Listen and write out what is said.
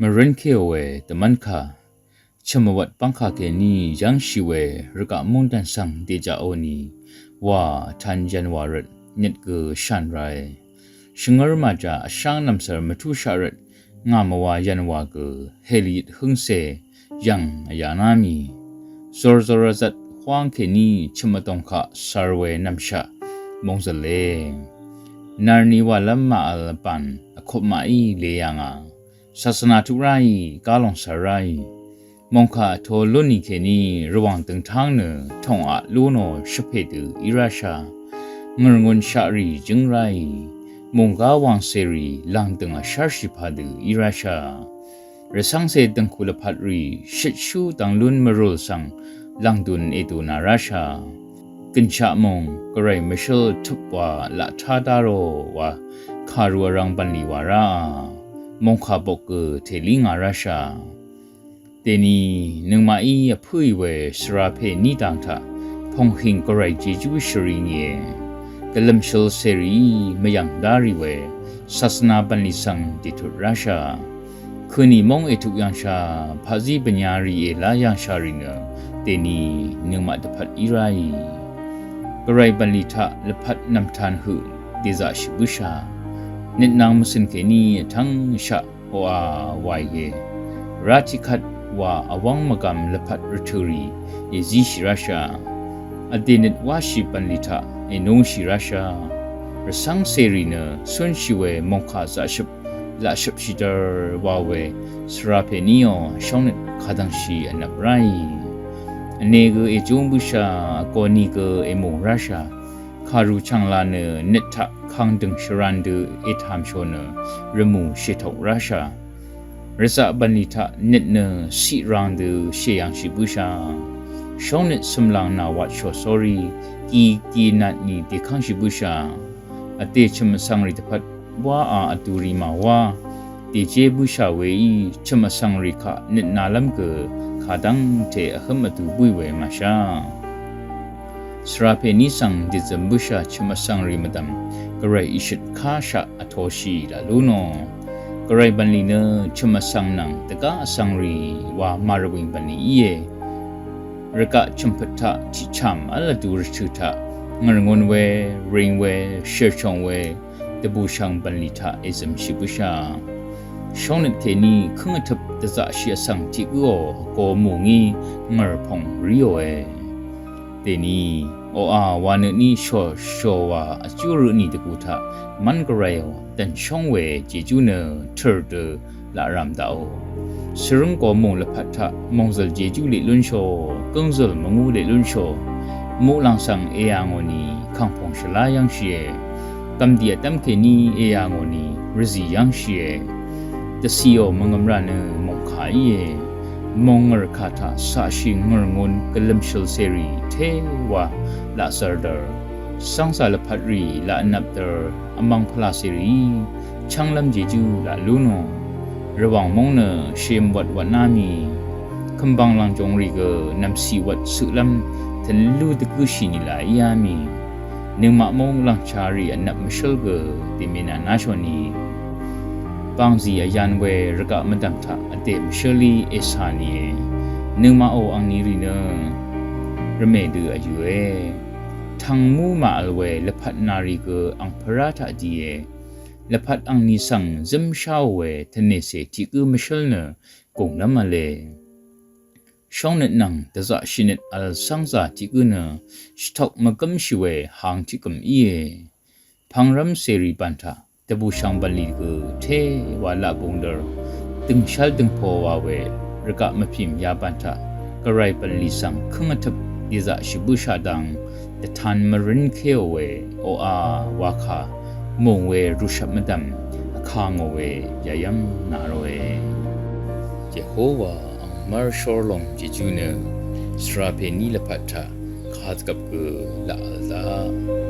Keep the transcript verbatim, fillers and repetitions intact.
Mvrønkéò we dvmv́nkà, chø̀m vwvt bv́ngkà kèní yv́ngshì we rvgaq móngdàn svng dèjaqò nì, wa vtan yv̀nwà rvt nøt gø shàn rae. Shvngør màjà vsháng nv̀msvr mvtúshaq rvt ngà mvwa yv̀nwà gø hèlìyøt hǿngcè yv̀ng vyv̀ná mì. Zorzor vzvt hwáng kèní chø̀m vdòng kaq sar we nv̀mshaq mòngzø̀le. Narni wàlv́m màvl vbàn vkopmaqí le yà ngà. Sasvna tuq ráì, gálong sar ráì. Mòngkà vtō lúnni kèní rvwàng døngtáng nø tòngaq lú nò shvpè dø í ráshà. Ngø̀rngun shaqrì jǿng ráì. Mònggá wàngcèrì lv̀ngdø̀ng vshárshì padø í ráshà. Rvcv́ngcè dø̀ngku lvpat rì shøtshú dvng lún mvrùl svng lv̀ngdùn èdù nà ráshà. Gø̀nshaq mùng gvray mvshǿl tøp wa laq tá dá rò wa kàru vrvng bv̀nlì wà ráà. Mòngkà bok gø tèlí ngà ráshà. Dèni nøngmaqí vpǿì we svra pè ní dang taq pònghìng gvray jejú shvri ngìe. Gvlø̀m shøl cèrìí mvyv̀ng dá rì we sasvna bv̀nlì svng dètut ráshà. Køni móng ètuq yv̀ngshà, paqzí bvnyarì èlá yv̀ngshà rì nø, dèni nøngmaq dvpvt í ráì. Gvray bv̀nlì taq lvpat nv̀mtan høq dèzaqshì bǿshà. Nøtnang mvcø̀n kèní vtv́ng shaq oqà wàìe. Rá tiqkvt wà vwv́ng mvgvm lvpat rvtø̀rì èzíshì ráshà. Vdè nøt wáshì bv̀nlì taq ènúngshì ráshà. Rvcv́ngcèrì nø cúnshì we mòngkà zaqshøp laqshøpshì dvr wa we svra pè níò shóngnøt kadvngshì vnvp ráì. Vne gø èjúng bǿshà, vgō ni gø èmù ráshà. Kàru chv̀ngla nø nøt taq kangdø̀ng shvran dø ètàmshò nø rvmù shètok ráshà. Rvzaq bv̀nlì taq nøt nø ciq rang dø shèyv̀ngshì bǿshà. Shóngnøt cø̀mlàng nà watshò sórí, gi gi natni dèkv́ngshì bǿshà. Vdè chø̀m vsvng rì dvpvt wáā vdurì màwá. Dèjé bǿshà weí chø̀m vsvng rì kaq nøt nalv́m gø kadv́ngte vhǿm vdu bǿì we màshá. Svra pè ní svng dèzø̀m bǿshà chø̀m vsvng rì mvdv̀m gvray ìshøt káshaq vtoshì laq lú nò. Gvray bv̀nlì nø chø̀m vsvng nvng dvgá vsvng rì wa màrvwìng bv̀nlì íe. Rvgaq chø̀mpøt taq tiqchàm v́l vdu rvtø̀ taq ngø̀rngun we, ring we, shèrchòng we, dvbùshv̀ng bv̀nlì taq èzø̀mshì bǿshà. Shóngnøt kèní kǿng vtøp dvzaqshì vsvng tiq gǿò vgō mù ngí ngø̀rpòng ríòe. Dèni oqà wa nø ní shòshò wa vjú rø tnì dvgù taq mv́n gvrayò dv̀nshóng we jejú nø tø̀r dø laq ràm daqò. Svrǿng gomùng lvpat taq mòngzø̀l jejú leq lúnshò, gǿngzø̀l mvngú leq lúnshò. Muqlàng svng èyà ngò ni kàngpòng shvlá yv́ngshìe. Gv̀mdì vdv́m kèní èyà ngò ni rvzì yv́ngshìe. Dvcìò mvngø̀m rà nø mòngkà íe. Mòngngø̀r kà taq caqshì ngø̀rngun gvlø̀m shøl cèrì téwa laq zvr dvr. Cv́ngzà lvpat rì laq vnvp dvr. Vmvng pvlà cèrì chv́nglv́m jejú laq lú nò. Rvwàng móng nø shemwvt wvtná mì. Kø̀mbv̀ng lv̀ngjòng rì gø nv̀mcì wvt cøqlv́m tvlú dvgǿshì nìlà íá mì. Nøngmaq móng lv̀ngcha rì vnvp mvshǿl gø dèmènà náshò nì. Bàngzì vyan we rvgaq mvdv̀m taq vdè mvshǿlí ècà nìe. Nøngmaqò angni rì nø rvmè dø vyø̀e. Tv̀ngmú màvl we lvpat nàrì gø angpvrá taq die. Lvpat angni svng zǿmsháò we tvnècè tiq gǿ mvshǿl nø gùngnv́m v̄le. Shóngnøt nvng dvzaqshìnøt vl cv́ngzà tiq gǿ nø shvtok mvgǿmshì we hang tiq gø̀m íe. Pvngrv́m cèrì bàn taq dvbùshv̀ng bv̀nlì gø téwa laq bung dvr dø̀ngshv́l dø̀ngpò wa we rvgaq mvpìm ya bàn taq gvray bv̀nlì svng kǿng vtøp dèzaqshì bǿshà dang dvtan mvrǿnkéò we oqà wakà mùng we rùshvp mvdv̀m vkà ngò we yayv́ng nà ròe. Yehowa angmv́r shórlòng jejú nø svra pèní lvpat taq kadvgvp gø laq vl daq.